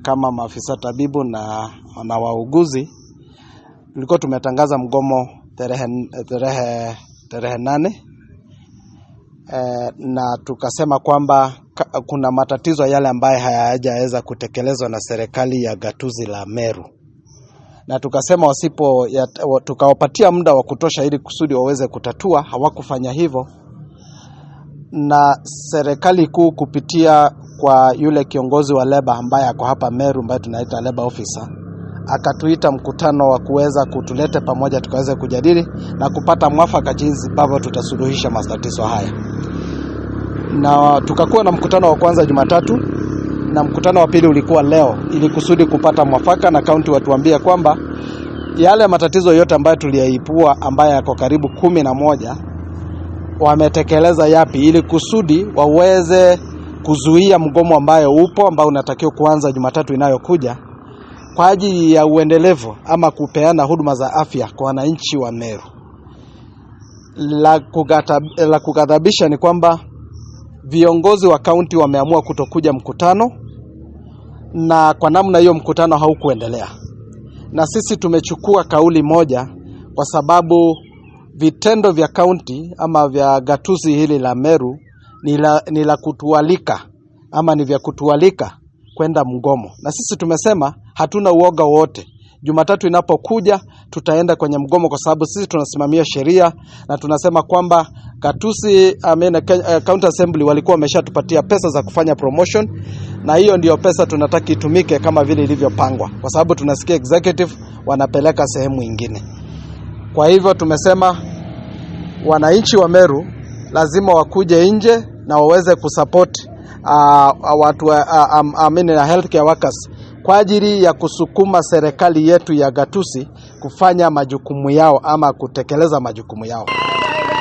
kama maafisa tabibu na wauguzi tulikuwa tumetangaza mgomo tarehe 8, na tukasema kwamba kuna matatizo yale ambayo hayajaweza kutekelezwa na serikali ya gatuzi la Meru, na tukasema tukawapatia muda wa kutosha ili kusudi waweze kutatua. Hawakufanya hivyo, na serikali kuu kupitia kwa yule kiongozi wa leba ambaye ako hapa Meru, ambaye tunaita labor officer, akatuita mkutano wa kuweza kutulete pamoja tukaweze kujadili na kupata mwafaka jinsi ambavyo tutasuluhisha matatizo haya. Na tukakuwa na mkutano wa kwanza Jumatatu na mkutano wa pili ulikuwa leo, ili kusudi kupata mwafaka na kaunti watuambie kwamba yale matatizo yote ambayo tuliyaibua ambayo yako karibu 11 wametekeleza yapi, ili kusudi waweze kuzuia mgomo ambayo upo ambao unatakiwa kuanza Jumatatu inayokuja kwa ajili ya uendelevu ama kupeana huduma za afya kwa wananchi wa Meru. La kughadhabisha ni kwamba viongozi wa kaunti wameamua kutokuja mkutano, na kwa namna hiyo mkutano haukuendelea. Na sisi tumechukua kauli moja, kwa sababu vitendo vya kaunti ama vya gatuzi hili la Meru ni la kutualika ama ni vya kutualika kwenda mgomo, na sisi tumesema hatuna uoga wowote. Jumatatu inapokuja tutaenda kwenye mgomo, kwa sababu sisi tunasimamia sheria na tunasema kwamba gatuzi, I mean, County Assembly walikuwa wameshatupatia pesa za kufanya promotion, na hiyo ndio pesa tunataka itumike kama vile ilivyopangwa, kwa sababu tunasikia executive wanapeleka sehemu ingine. Kwa hivyo tumesema wananchi wa Meru lazima wakuje nje na waweze kusupport watu I mean, healthcare workers kwa ajili ya kusukuma serikali yetu ya gatuzi kufanya majukumu yao ama kutekeleza majukumu yao.